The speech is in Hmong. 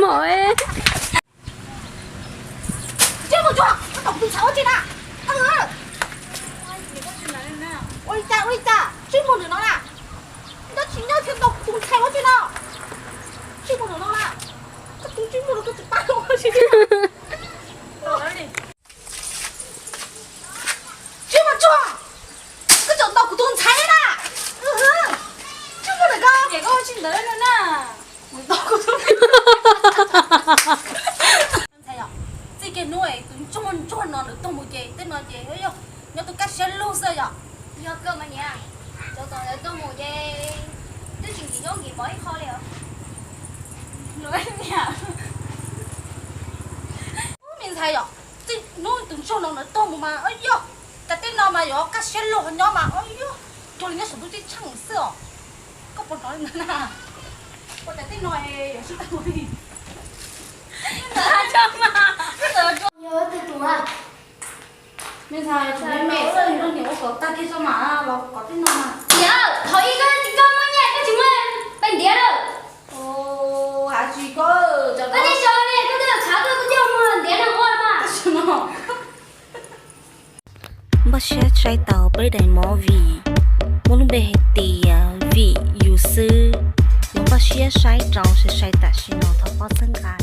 Tsis mus tsuag, koj tus ntxhais ua tsi na? Ua li cas, ua li cas, tsis mus ntawm no na? Nyob tsis nyob thiaj ntaus kuv tus ntxhais ua tsi no? Tsis mus ntawm no na. Koj tus tsis mus los koj tsis pab ua tsi. Tsis mus tsuag, koj tseem ntaus kuv tus ntxhais na. Tsis mus ntawm ko, es koj tsis ntawd no na. Ntxhais yom, txij kiag hnub es tus ntsuag ntsuag no nws tuag mus ces tej no ces yog nyob tus kaj siab lug xwb yom. Yog kawg mas niam, cov tom ntawd tuag mus ces twb tsis nkim nyob nkim pov ib qho li os. Me ntxhais yom, txij hnub tus ntsuag no nws tuag mus mas yog, cas tej no mas yuav kaj siab lug nyob mas yog, cuag li nyob saum ntuj ceeb tsheej xwb os. Koj puas hnov li ntawd na? Ua cas tej no yuav sib tag mus li? Me ntxhais, tsum me me xwb, nrog niam ua kom tag kiag tso mas los kom tej no mas. Niam, qhov ib koj koj muaj nyiaj koj tsis muaj pes ntiav lawm. Has tsis koj, koj tej so ne koj twb khav koj kuv coj mus ntiav nag ua mas. Npaj siab saib tau peb daim movie muaj lub npe hais tias Vim Yus Xwb. Yog npaj siab saib rau sai sai tam sim no thov pab txhawb nqa.